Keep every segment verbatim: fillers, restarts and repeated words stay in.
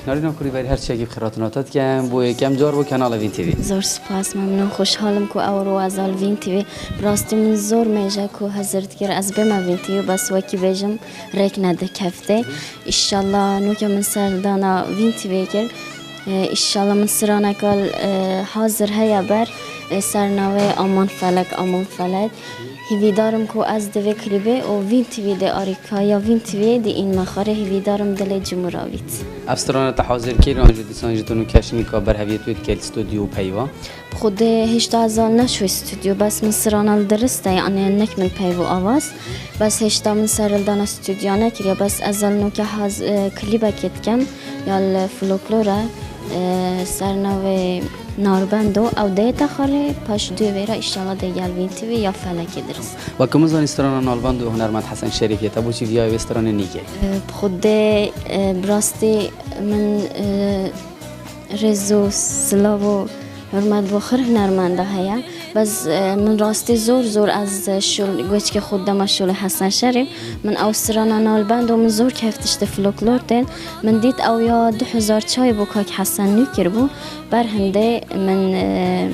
Narîna kurî berî her çekî bi xêratina te dikem. Bo yekem car bo kanala Vîn T V. Zor spas, memnun, xoşhal im ku ewro ez li Vîn T V. Bi rastî min zor mêje ku hezir dikir ez bême Vîn T V, bes wekî bêjim rêk nedikefte. Îşallah noke min serdana Vîn T V kir. E, îşallah min straneka, e, hazir heye ber, e, ser navê Aman Felek, Aman Felek. Hîvîdar im ku ez di vê klîbê û Vîn T V de arîkaya Vîn T V de înme xwarê, hîvîdar im dilê cumhur avît. Ev strana te hazir kir, an jî dîsan jî tu nû keşnîka berheviyê tu dike li stûdyo û peyva? Bi xwedê hêşta ez al neşûy stûdyo, bes min strana li dirist e, yani nek min peyv û avaz. Bes hêşta min serhildana stûdyo nekiriye, bes ez al nûke haz-, e, klîbekê dikem, ya li folklor e, e, ser navê Narbendo, ew dê te xwarê, paş dê wê re îşallah dê gel Vîn T V ya Felekê dirist. Weke min zanî strana Nalbendo hunermend Hesen Şerîf ye, te boçî viyayê wê stranê nîkê? E, bi xwedê, e, bi rastî min, e, rêz û silav û hurmet bo xir hunermenda heye. Bes, e, min rastî zor zor ez şol, goçkê xwe dema şolê Hesen Şerîf. Min ew strana Nalbendo min zor kef tiştê folklor tên. Min dît ew ya du hezar çay bû kak Hesen nû kiribû. Ber hindê min, e,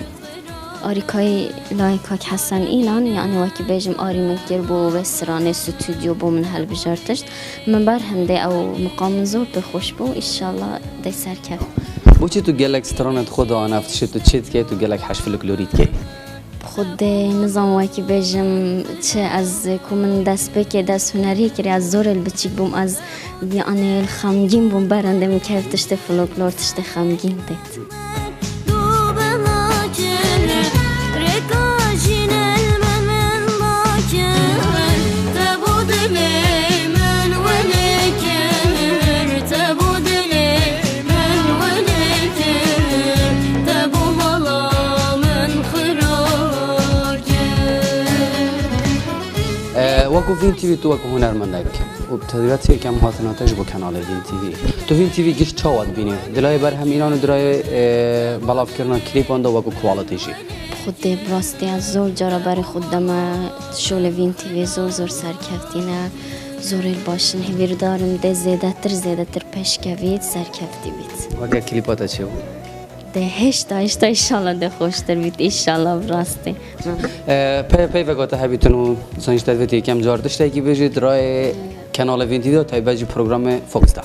arîkayî layê kak Hesen înan, yani wekî bêjim arî min kiribû wê stranê stûdyo bo min helbijartiş. Min ber hindê ew miqam min zor pê xweş bû, îşallah dê serkef. Boçî tu gelek stranê di xwe de anaf dişê tu çê dikey, tu gelek heş folklorî dikey? Bi xwedê nizam wekî bêjim çi ez ku min destpêkê dest hunerî kiriye, ez zor li biçîk bûm, ez yani li xemgîn bûm, ber hindê min kef tiştê folklor, tiştê xemgîn têt. E, wekî Vîn T V tu wekî hunermendek û bi tedrîka yekem hatina te ji bo kanalê Vîn T V. Tu Vîn T V giş çawa dibînî? Di layê berhemînan û di layê, e, belavkirina klîpan de wekî quality jî. Bi xwedê bi rastî ez zor cara berê xwe deme şolê Vîn T V zor zor serkeftî ne. Zorê li baş in, hêvîrdar im dê zêdetir zêdetir pêşkevît, serkeftî bît. Weke klîpa te çêbû? Dê hêşta, hêşta îşallah dê xweştir bît, îşallah bi rastî. E, pey, peyveka te hebîtin û dîsan jî te divêt yekem car tiştekî bêjî, di rayê kanalê Vîn T V de, taybet jî programê Fox de.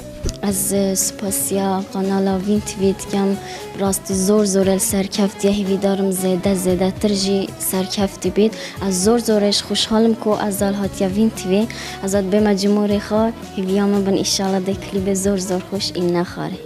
Ez, e, spasiya kanala Vîn T V dikem, bi rastî zor zor el serkeftiye, hêvîdar im zêde zêdetir jî serkeftî bît. Ez zor zor êş xweşhal im ku ez dal hatiye Vîn T V, ez hat bême cumhurê xwe, hêviya min bin îşallah dê klîbê zor zor xweş îne xwarê.